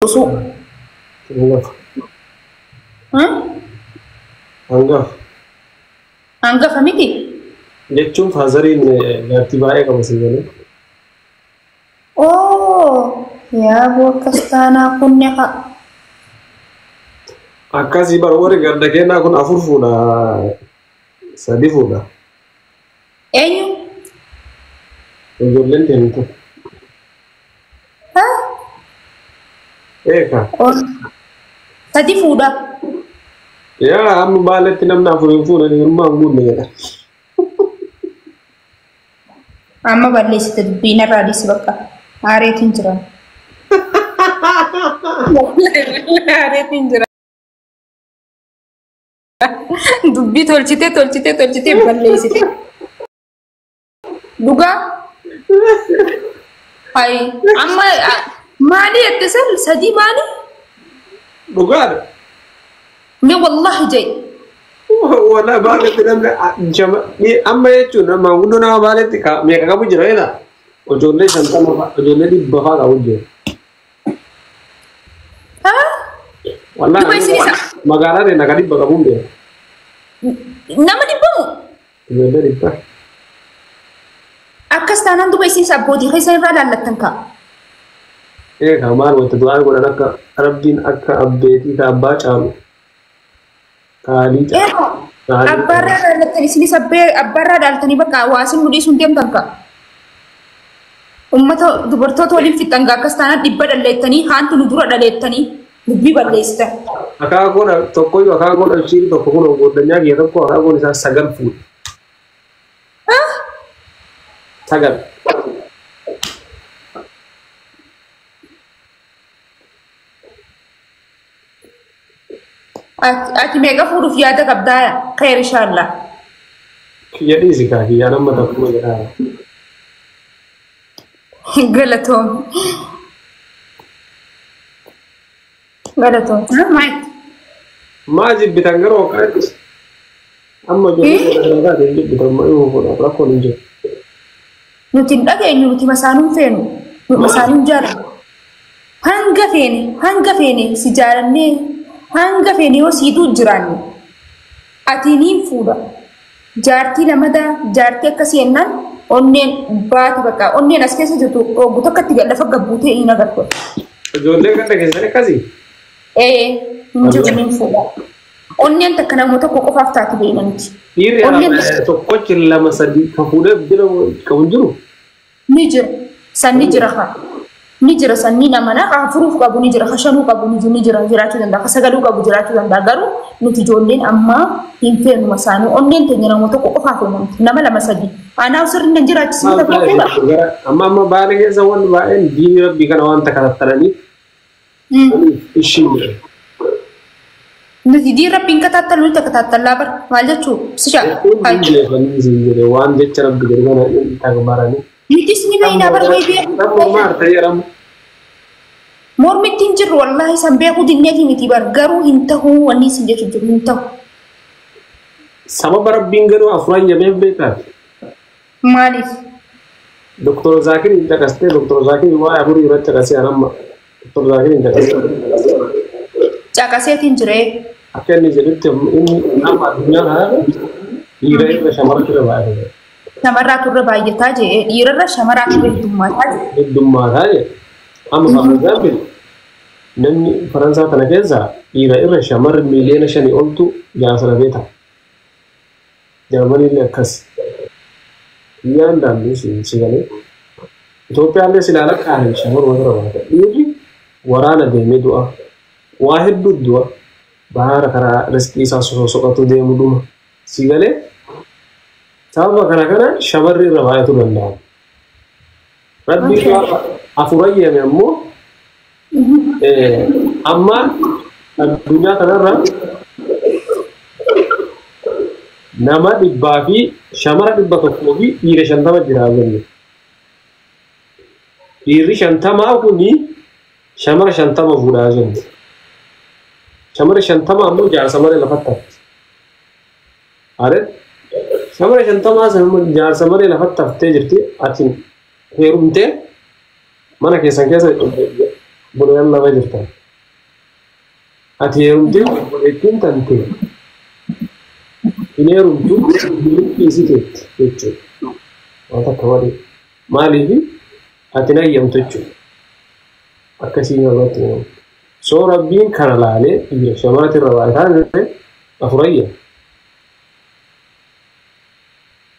Osoo. Hangafa. Hangafa. Hangafa miti. Jechuun faazariin jaartii baay'ee qaba si galee. Oo, yaa boo akkas taanaa kunne haa. Akkasii bara warri ganda kennaa kun 4 fuudha 3 fuudha. Eenyu? Ijoolleen deemtu. Haa? Eeka. 3 fuudha. Yaa amma baaletti namni 4 hin fuudhan hirmaa hin guunne jedha. Amma balleessite dubbiin irraa dhiisi bakka. Aareetiin jira. Aareetiin jira. Dubbii tolchitee tolchitee tolchitee balleessite. Dhugaa? Hayi amma maali jette san 3 maali? Dhugaadha. Mee wallahi jee. Wala baaletti namni amma jechuun maanguddoo nama baaletti meeqa qabu jira jedha. Ijoollee 50 fa'a ijoollee 100 fa'a qabu jira. Wallahi magaalaa deemna ka 100 qabuun beeka. Nama dhibbamu? Ijoollee 100. Akkas taanaan duba isinis abbootii keessa irraa laallattan ka'a. Eegaa maal wanta du'aa godhan akka rabbiin akka abbeetii ka abbaa caalu. Kaalii caalu. Abbaarraa laallattan isinis abbaarraa laaltanii bakka hawaasin nu dhiisuun deemtan ka'a. Uummata dubartoota waliin fixxan gaa akkas taanaan 100 dhalleettanii haantu nu dura dhaleettanii dubbii balleessitan. Akaakuun tokkoyyuu akaakuun dhalchiin tokko kun goddanyaa kiyya tokko akaakuun isaa 9 fuudhe. 9. Ati meeqa fuudhuuf yaada qabdaa? Khayr inshallah. Kiyya dhiisi kaa kiyyaa nama tokkuma jedhaa. Galatoom. Galatoom. Maal? Maa jibbitan garuu akkanatti amma ijoollee gara garaa jibbitan ma yoo fuudhaaf rakkoon hin jiru. Nuti hin dhageenyu nuti masaanuun feenu. Masaanuun jaalannu. Hanga feene si jaalannee hanga feene yoo siituu jiraanne ati niin fuudha. Jaartii lamadaa jaartii akkasii jennaan onneen baatu bakka onneen as keessa jirtu oggu tokkotti gad lafa gabbuutee hin agartu. Ijoollee ganda keessan akkasii? Ee hin jiru niin fuudha. Onneen takka nama tokko qofaaf taate beekna miti. Dhiirri tokkochi 2 3 kan fuudhee bira qabu hin jiru? Ni jira. Sanni jira haa. Ni jira sanni nama na 4 qabu ni jira, 5 qabu ni jira jiraachuu danda'a, 9 qabu jiraachuu danda'a. Garuu nuti ijoolleen ammaa hin feenu masaanuu onneen teenya nama tokko qofaaf uumamti. Nama 2 3. Anaaf sirri nan jiraachisuu tokko fuudha. Amma baala keessa wanti baay'een diinii rabbii kana waan takattalaniif ishiin jedhu. Nuti diin rabbiin katattalu nuti takatattallaa bara maal jechuu si shaa. Waan jecha rabbi jedhu kana takbaranii. Nutis ni beekna bara wayii beeku. Maal ta'e jedhamu. Mormitti hin jirru wallahi san beekuu dinneeti miti bar garuu hin tahuu wanni isin jechu jiru hin tahu. Sababa rabbiin garuu 4 jabeef beekaati. Maaliif? Doktor Zaakir hin caqastee Doktor Zaakir waa'ee 4 irratti caqasee anamma Doktor Zaakir hin caqasee. Caqaseetiin jiree. Akka inni jedhutti inni nama addunyaa kanarra dhiira irra shamarra irra baay'ata. Shamarraatu irra baay'ataa jee dhiirarra shamaraatu irra heddummaataa jee. Heddummaataa jee. Amma for example namni Faransaa kana keessa dhiira irra shamarri miiliyoona 5 oltu jaarsa lafee ta'a. Jarmaniillee akkas. Biyyaan daandii si galee. Itoophiyaallee silaa lakkaa'an shamarruma irra baay'ata. Dhiirri waraana deemee du'a. Waa hedduu du'a. Baara karaa riskii isaa sosoqatu deemu dhuma. Si galee sababa kana kana shamarri irra baay'atu danda'a. Rabbi 4 ayyame ammoo amma addunyaa kanarra nama 100 fi shamara 100 fi dhiira 50 jira jennu. Dhiirri 50 kuni shamara 50 fuudhaa jennu. Shamara 50 ammoo jaarsa malee lafatti hafti. Are shamara 50 sana jaarsa malee lafatti haftee jirti ati heerumtee mana keessan keessa Obboleeyyan lama jirtan. Ati heerumtee obboleettiin tantee hin heerumtu dhiisiteetti jechuudha. Waan takka malee. Maaliif ati hin hayyamtu jechuudha. Akkasii namatti himamu. Soo rabbiin kana laalee dhiira shamarratti irra baay'ataan afur hayyama.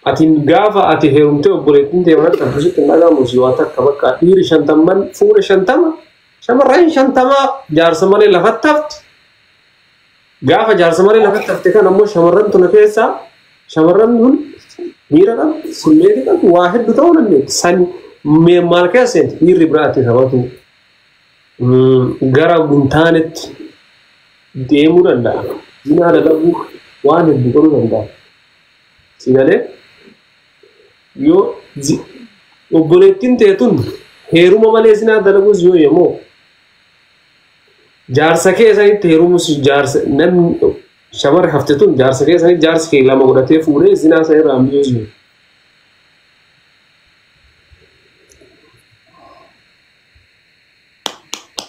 Ati gaafa ati heerumtee obboleettiin ta'e manatti akkasitti hin dhagahamu si waan takka bakka dhiirri shantamman fuula 50 shamarran 50 jaarsa malee lafatti hafti. Gaafa jaarsa malee lafatti hafte kan ammoo shamarran tuna keessaa shamarran kun miira qabdi, simmeetii qabdi, waa hedduu ta'uu dandeetti. San maal keessa seenti dhiirri biraatti taphatu gara guntaanetti deemuu danda'a. Zinaa dalaguu waan hedduu godhuu danda'a. Si galee yoo obboleettiin ta'e tun heeruma malee zinaa dalaguus yoo yemmoo jaarsa kee sanitti heerumus jaarsa namni shamarri hafte tun jaarsa kee sanitti jaarsi kee lama godhatee fuudhee zinaa sana irraa hambisuus yoo.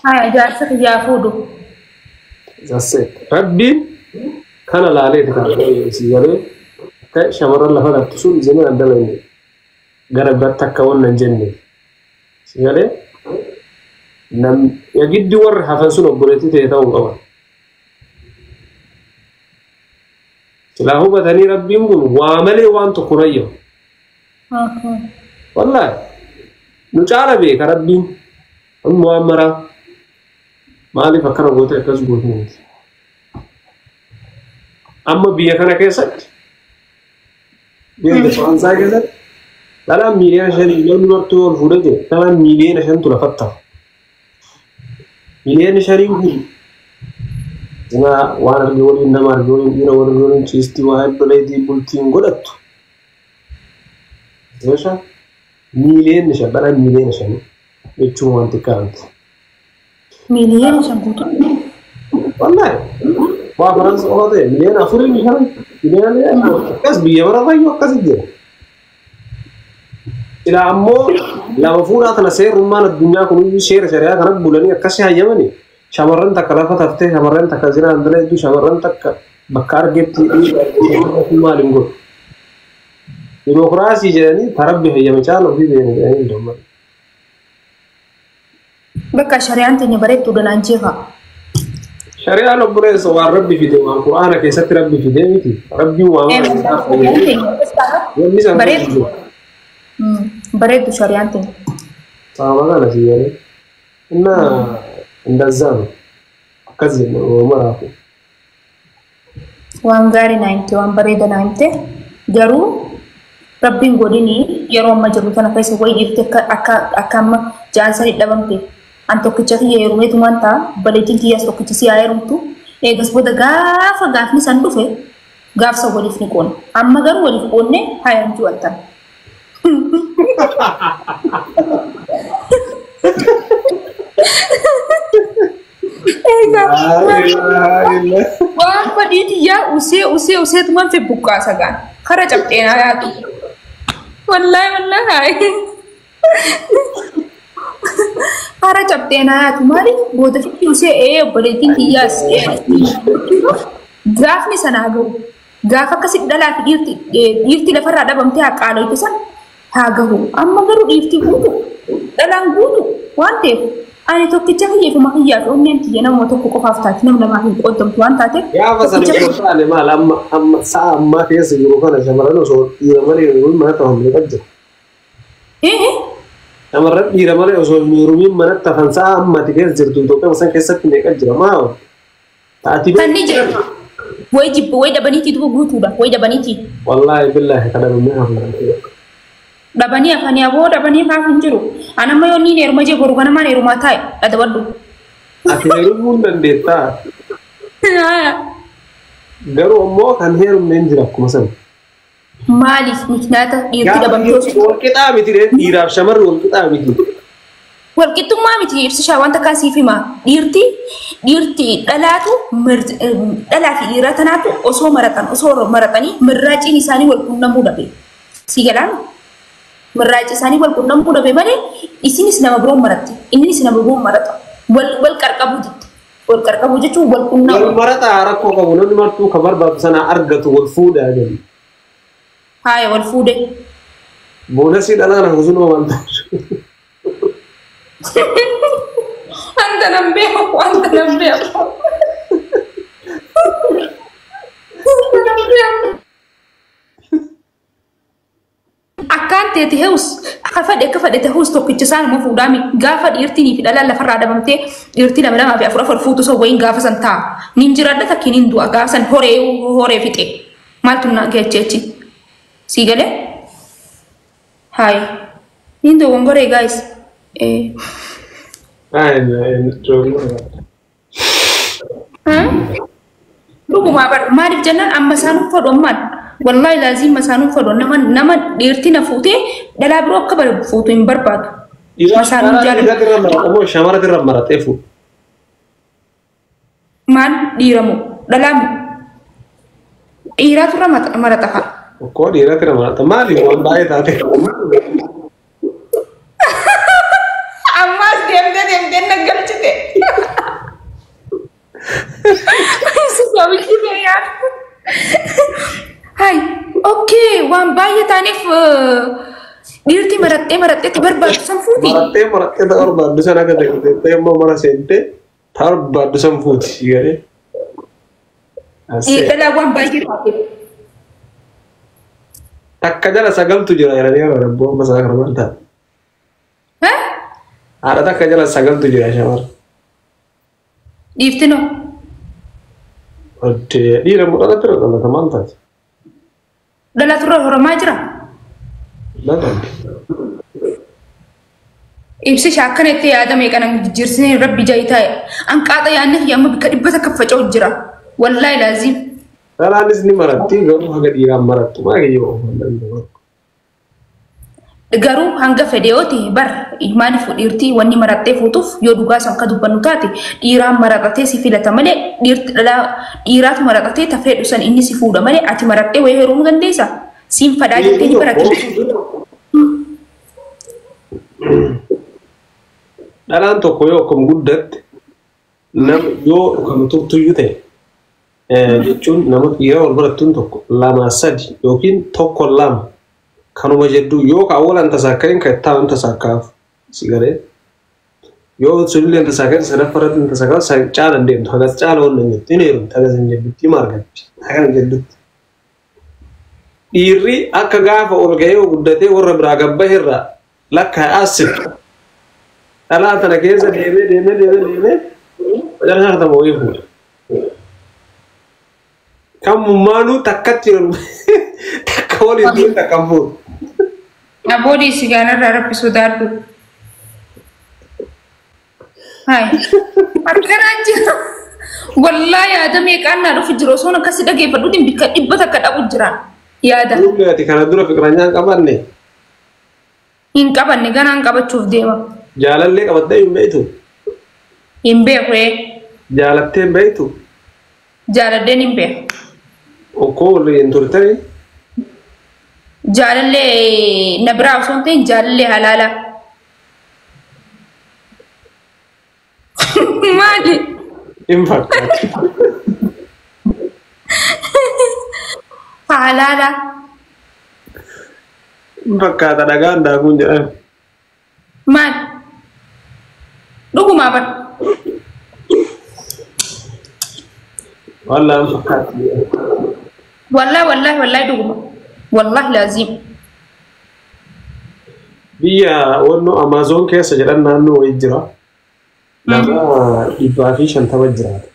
Haya jaarsa kiyyaa fuudhu. That's it. Rabbiin kana laaleeti kana si galee akka shamarran lafa dhabtu sun zinaa hin dalagne gara biraatti akka wanna hin jenne si galee nam giddi warri hafan sun obboleettii ta'e ta'uu qaban. Silaa hubatanii rabbiin kun waa malee waan tokko hin hayyamu. Wallaahi nu caala beeka rabbiin amma waan maraa maaliif akkana goote akkas goote miti. Amma biyya kana keessatti biyya Faransaay keessatti dhalaan 5 miiliyoona namni martuu ol fuudhee jira dhalaan 5 miiliyoona lafatti hafa. 5 miiliyoona kun zinaa waan arge waliin nama arge waliin dhiira arge waliin ciistii waa hedduu leetii bultiin godhattu. Meeshaa 5 miiliyoona dhalaan 5 miiliyoona jechuun waan xiqqaa miti. 5 miiliyoona guutuu. Wallaahi waa Faransa qofa ta'e 4 miiliyoona 5 miiliyoona akkas biyya bararrayyuu akkas jira. Silaa ammoo lama fuudhaa tana seerummaan addunyaa kun iyyuu seera shari'aa kana bulanii akkasii hayyamanii shamarran takka lafa taftee shamarran takka zinaa hin dalagu shamarran takka bakka argetti maal hin godhu. Dimokiraasii jedhanii tarabbi hayyame caala ofii beekna jedhanii hin dammaqu. Bakka shari'aan teenya bareedduu danaan jeeqa. Shari'aan obboleessa waan rabbi fide waan quraana keessatti rabbi fide miti. Rabbiin waan wanni sana Bareeddu. Bareeddu shari'aan teenya. Sababa kana si jedhee እና እንደዛ ነው akkas jenna maraafu. Waan gaarii naa himte, waan bareeda naa himte, garuu rabbiin godhini yeroo amma jirru tana keessa wayi dhiirti akka akka amma ja'an sanii dhabamte an tokkicha kiyya heerumeetumaan ta'a, obboleettiin kiyyaas tokkicha si haa heerumtu, eegas booda gaafa gaafni san dhufe gaafsa waliif ni qoonna, amma garuu waliif qoonne hayaan ju'attan. Waan fadhii tiyyaa usee usee useetumaan fi buqqaasa gaan kara cabxeenaa yaatu. Wallaahi wallaahi. Kara cabxeenaa yaatu maaliif booda fitti usee ee obboleettiin tiyyaas gaafni sanaa gahu gaafa akkasi dhalaa fi dhiirti dhiirti lafarraa dhabamtee haa qaaloyte san haa gahu, amma garuu dhiirti guutu dhalaan guutu waan ta'eef ani tokkicha kiyyeefuma kiyyaa fi onneen tiyya nama tokko qofaaf taate nama lamaaf hin qoodamtu waan taateef. Gaafa sana osoo taane maal amma amma sa'a ammaa keessa jiru kana shamarran osoo dhiira malee hin heerumin manatti hafan meeqa jira? Shamarran dhiira malee osoo hin heerumin manatti hafan sa'a ammati keessa jirtu Itoophiyaa san keessatti meeqa jira? Maa taati Kan ni jira. Wayi jibba wayi dhabaniiti duuba guutuudha wayi dhabaniiti. Wallaahi billaahi kana dhabamee hafan. Dhabanii hafanii aboo dhabanii haaf hin jiru. Ani amma yoo inni heeruma jee boru ganamaan heerumaa taa'e adabadhu. Ati heerumuu hin dandeettaa. Garuu ammoo kan heerumne hin jira akkuma sana. Maaliif miknaata dhiirti dhabamtee osoo Walqixaa miti dhiiraaf shamarri walqixaa miti. Walqixxummaa miti ibsishaa wanta akkasii hima. Dhiirti dhalaatu dhalaa fi dhiira tanaatu osoo maratan osoo maratanii mirraaciin isaanii wal qunnamuu dhabe. Si galaan mirraaci isaanii wal qunnamuu dhabe malee isinis nama biroon maratti innis nama biroon marata. Wal qarqabuu jetti. Wal qarqabuu jechuun wal qunnaa. Wal marataa rakkoo qabu namni martuu ka barbaadu sana argatu wal fuudhaa jenna. Haaya wal fuudhe. Boonasii dhalaa na husunuma maal taasisu. Wanta nan beeku, wanta nan beeku. Akkaan teeti heus akka fedhe akka fedhe ta'us tokkicha isaan immoo fuudhaami gaafa dhiirtinii fi dhalaan lafarraa dhabamtee dhiirtii lama lamaa fi afur afur fuutu sun wayiin gaafa san ta'a. Nin jiraadha takkiin hin du'a gaafa san horee horee fixe. Maaltu na geecheechi? Sii galee? Hayi. Nin dogongoree guys. Dhugumaa bar maaliif jennaan amma isaanuu fedhu ammaan wallahi laazim isaanuu fedhu nama nama dhiirti na fuutee dhalaa biroo akka bare fuutu hin barbaadu. Masaanuun jaalladhu. Dhiirati irra marata moo shamarati irra maratee fuudha? Maal dhiiramoo dhalaa moo dhiiraatu irra marata haa. Okkoo dhiirati irra marata maaliif waan baay'ee taate? Ammaas deemtee deemtee na galchite. Hai, okay, waan baay'ee taaneef dhiirti marattee marattee ta barbaadu san fuuti. Marattee marattee ta barbaaddu san akka ta'e immoo mara seentee ta barbaaddu san fuuti galee. Dhalaa waan baay'ee taateef. Takka jala sagaltu jira jedhanii yeroo rabboo amma isaa kana maal ta'a? Haadha takka jala sagaltu jira shamara. Dhiiftinoo. Oddee dhiira moo dhalatti irra dhalata maal taate? Dhalatu irra horamaa jira. Dhalate. Ibsisha akkana itti yaadame kanan jijjiirsinee rabbi ja'i taa'e. Anqaaxa yaadne fi amma bikka dhibba takka faca'u jira. Wallaahi laazim. Dhalaanis ni maratti garuu haga dhiiraan marattu maa kiyyoo oofan danda'u. Garuu hanga fedhe yoo ta'e bar maaliif dhiirtii wanni marattee fuutuuf yoo dhugaa san ka dubbannu taate dhiiraan maraxatee si filata malee dhiirti dhalaa dhiiraatu maraxatee ta fedhu san inni si fuudha malee ati marattee wayii heerumuu dandeessa. Siin fadhaa jettee ni baratte. Dhalaan tokko yoo akkam guddatte nama yoo kan turtuyyuu ta'e jechuun nama dhiira wal barattuun tokko lama sadi yookiin tokko lama kanuma jedduu yoo ka awwalan tasaakkain ka itti tasaakkaaf si galee yoo sunillee tasaakkain sadaffaa irratti tasaakkaaf san caala hin deemtu hagas caala waan hin jettu hin heerumtu hagas hin jedhutti hima argatti hagas hin jedhutti. Dhiirri akka gaafa ol ga'ee guddatee warra biraa gabbahe irraa lakkaa asiftu dhalaa tana keessa deemee deemee deemee deemee macarashaa katama wayii fuudha. Kan mummaanuu takkatti jiran takka waliin duun takka hin fuudhu. Aboodii sigaararraa rabbi sodaadhu. Hai. Akkanaan jira. Wallaahi yaada meeqaan naa dhufu jiru osoon akkasii dhageeffadhuutiin bikka dhibba takka dhabu jira. Yaada. Ati kana dura fiqiranyaan qabanne. Hin qabanne ganaan qabachuuf deema. Jaalallee qabattee hin beektu. Hin beeku ee. Jaalattee hin beektu. Jaaladheen hin beeku. Okkoo waliin turtanii. Jaalallee na biraa osoo hin ta'in jaalallee halaalaa. Maali? Hin fakkaatu. Halaalaa. Hin fakkaata dhagaan daakuun jedhame. Maali? Dhugumaa bar. Wallaahi hin fakkaatu. Wallaahi wallaahi wallaahi dhuguma. Wallaahi laazim. Biyya wannoo Amaazon keessa jedhan naannoo wayii jira. Nama 150 jiraata.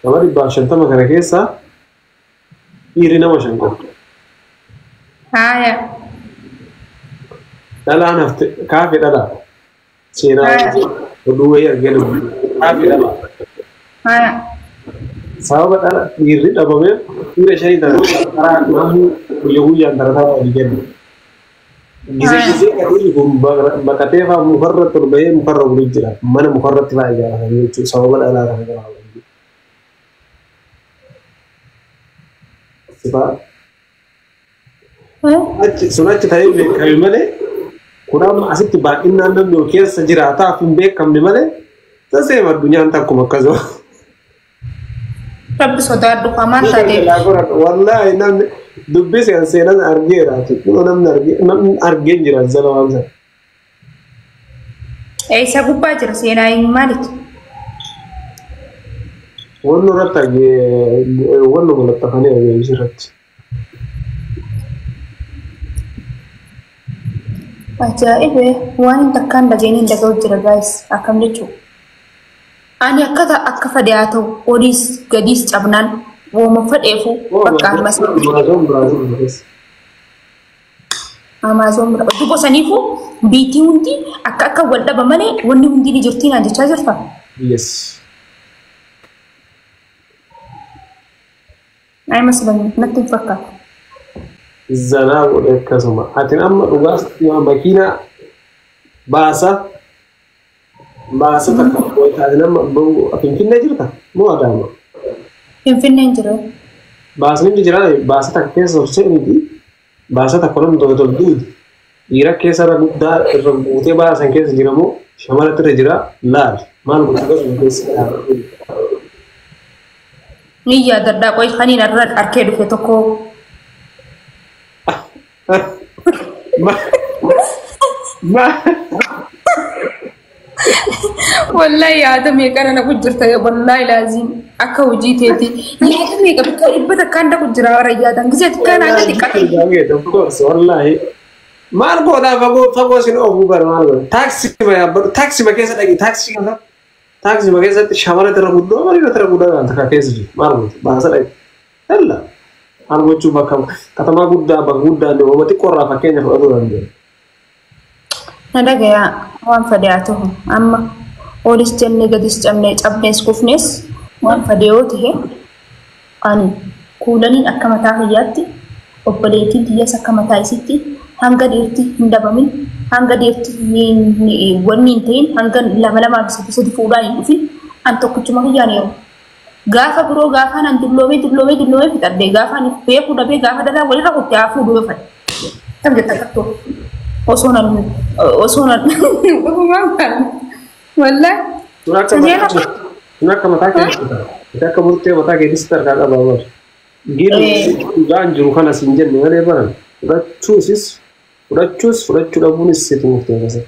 Nama 150 kana keessa dhiirri nama 5 qofa. Haaya. Dhalaan hafte kaafee dhalaa. Seenaa oduu wayii argee kaafee dhalaa. Haaya. Sababa dhala dhiirri dhabameef dhiira shanii tana karaa namni guyya guyyaan tarataa walii kennu. Gizee gizee dhiirri kun baqatee fa'aa mukarratti ol bahee mukarra buluu jira. Mana mukarratti fa'aa ijaarratanii jechuudha sababa dhalaa kana garaa. Sun achi ta'ee beekame malee Kun amma asitti baay'inaan namni ol keessa jiraataaf hin beekamne malee taseema addunyaan takkuma akkasuma. Rabbi sodaadhu hamaan taatee. Wallaahi namni dubbise kan seenan argeera. Namni argee namni argee jira zala waan sana. Eessa gubbaa jira seenaa maaliti? Wanni irratti argee wanni malattafanii argee irratti. Ajaa'ibe waan hin takkaan dhageen hin dhaga'u jira gaayis akkam jechuudha. Ani akka akka fedhe haa ta'u oliis gadiis cabnaan wooma fedheefu bakka ammas. Amaazoon Biraazil keessa. Amaazoon bira duuba saniifu biitii hundi akka akka wal dhaba malee wanni hundi ni jirtii naan jechaa jirta. Yes. Ay masalani natti hin fakkaatu. Zanaa godhe akkasuma. Ati amma dhugaas makiina baasa baasa takka taate nama Finfinnee jirta moo Adaama? Finfinneen jira. Baasni inni jira baasa takka keessa ol seeniti baasa takka namni tokko tokko duuti. Dhiira keessa irra guddaa irra guutee baasan keessa jira moo shamarratti irra jira laal maal gochuu akkasuma keessa dhaabbatu. Ni yaadadhaa qoy kaniin irra arkee dhufe tokko. Ma ma Wallahi yaada meeqa na jirta wallahi laazim akka hojii teeti yaada meeqa bakka dhibba takkaan dhaqu jira warra yaadan gisee xiqqaan akka xiqqaate. Of course wallahi. Maal gootaa fagoo fagoo sin oofuu bara maal godha taaksii ma yaabbadhu taaksii ma keessa dhaqi taaksii keessa taaksii ma keessatti shamara irra guddoo marii irra guddaa kan takka keessa jiru maal goota baasa dhaqi yalla maal gochuu bakka katamaa guddaa bakka guddaa illee uumama xiqqoo irraa fakkeenya fudhatuu dandeenya. Na dhagayaa waan fedhe haa ta'u amma olis jennee gadis cabnee cabnees kufnees waan fedhe yoo ta'e ani kuulaniin akka mataa kiyyaatti obboleettiin tiyyaas akka mataa isitti hanga dhiirti hin dhabamin hanga dhiirti wanni hin ta'in hanga lama lamaa fi sadi sadi fuudhaan hin dhufin an tokkichuma kiyyaan yeroo. Gaafa biroo gaafaan an dulloomee dulloomee dulloomee fixadhe gaafaan beekuu dhabee gaafa dhalaa walirra kutte haa fuudhuu yoo fedhe. Kam jetta kattoo osoo nan osoo nan dhugumaan kan wallahi. Sun akka sun akka mataa keetti ta'a. Akka murtee mataa keetti tarkaa qaba bara. Giirri dhugaan jiru kana siin jenne malee baran fudhachuusis fudhachuus fudhachuu dhabuunis situ murteessa.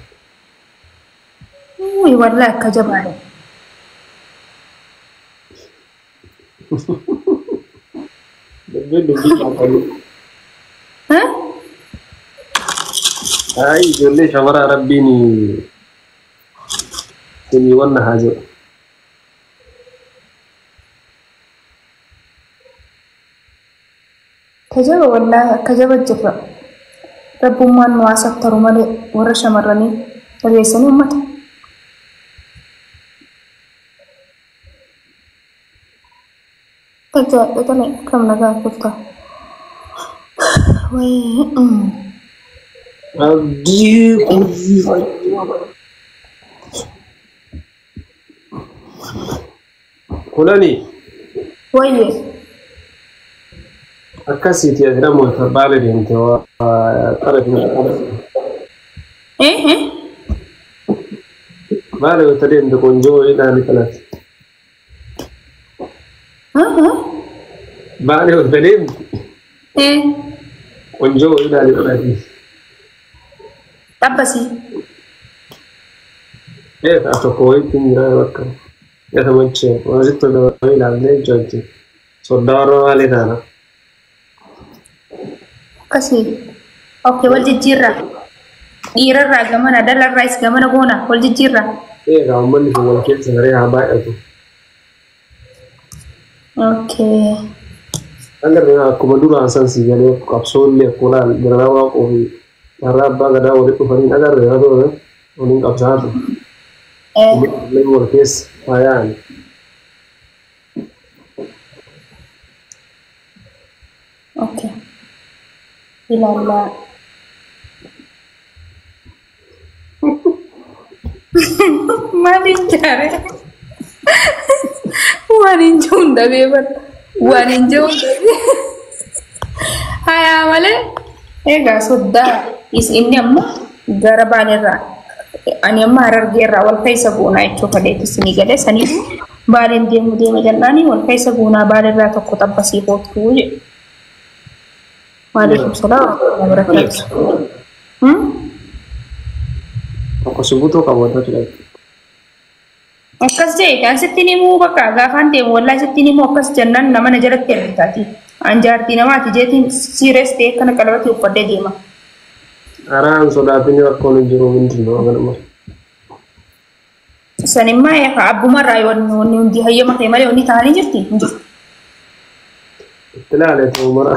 Uy wallahi akka jabaadha. Dubbiin dubbii qabu. Ay ijoollee shamaraa rabbiin sinii wanna haa jedhu. Tajaba wallahi akka jaba jirra. Rabbummaan nu haa sattaru malee warra shamarranii dhageessanii uummata. Tajaajila kam nagaa turta. Wayii. Abdii kulani Wayii. akkasiiti jedhamu baala deemte waa xarafi baala yoo deemte qonjoo ilaali kanatti baala yoo deemte qonjoo ilaali kanatti. Tabbasii. Tokko wayitti hin jira bakka gata machee wasitti ol ilaallee jajji soddaa warra maalii taana. Akkasii. Okay, wal jijjiirra. Dhiirarraa gamana, dhalarraas gamana goona, wal jijjiirra. Egaa uummanni kun wal keessa garee haa baay'atu. Okay. Agarra akkuma duraan san si galee qabsoollee akkuma laal jaraa waaqoo fi jaraa abbaa gadaa walitti dhufanii agarra yaa ta'u waliin qabsaa'aa ture. Uummanni wal keessa haa yaa'an. Okay. Ilaallaa. Maaliin jaare? Waan hin jiruun dhabee bara. Waan hin jiruun dhabee. Hayaa malee. Egaa soddaa inni amma Gara Baaleerraa ani amma Harargeerraa wal keessa buunaa jechuu fedheetti isinii galee saniif Baaleen deemu deema jennaani wal keessa buunaa Baaleerraa tokko xabbasii koottuu jedhe. Waalaikum salaam wa barakaatu. Tokko si butuu qabu wanta ture. Akkas jee kan sitti himuu bakka gaafaan deemu wallaahi sitti himuu akkas jennaan nama na jalatti ergitaati. An jaartii namaati jeetiin siirees ta'e akkana qalabatti uffadhee deema. Araan sodaatin rakkoon hin jiru ምንድን ነው ganama. Sanimmaa eegaa abbumarraa wanni hundi hayyama kee malee wanni ta'anii jirti hin jirtu. Itti ilaale ta'uu mara.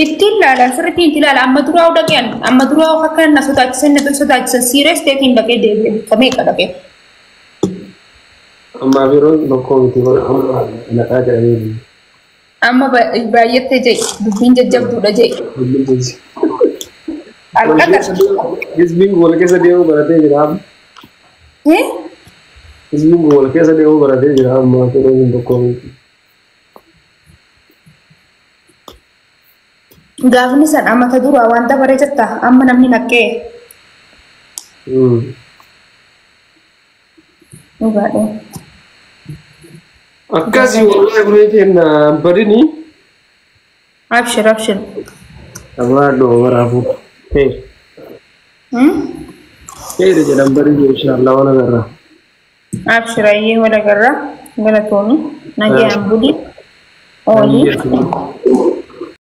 Ittiin ilaala sirriitti itti ilaala amma duraa dhaqeen amma duraa akka na sodaachisan na sodaachisan siirees ta'eetiin dhaqee deebi'e bitamee dhaqee. Ammaa fi yeroon tokko miti amma naqaa jedhanii. Amma baay'attee jee dubbiin jajjabduudha jee. Hizbiin wal keessa deemuu baratee jira. Hizbiin wal keessa deemuu baratee jira ammaa fi yeroon tokko miti. Gaafni san amma ta duraa waan dabaree jirta amma namni naqee. Dhugaadha. Akkasii wallahi buree kenna badini. Abshir abshir. Abaadho waraabuu. Heeri jedhan badini inshallah wal agarra. Abshir ayyee wal agarra galatooni nagayaan buli ooli.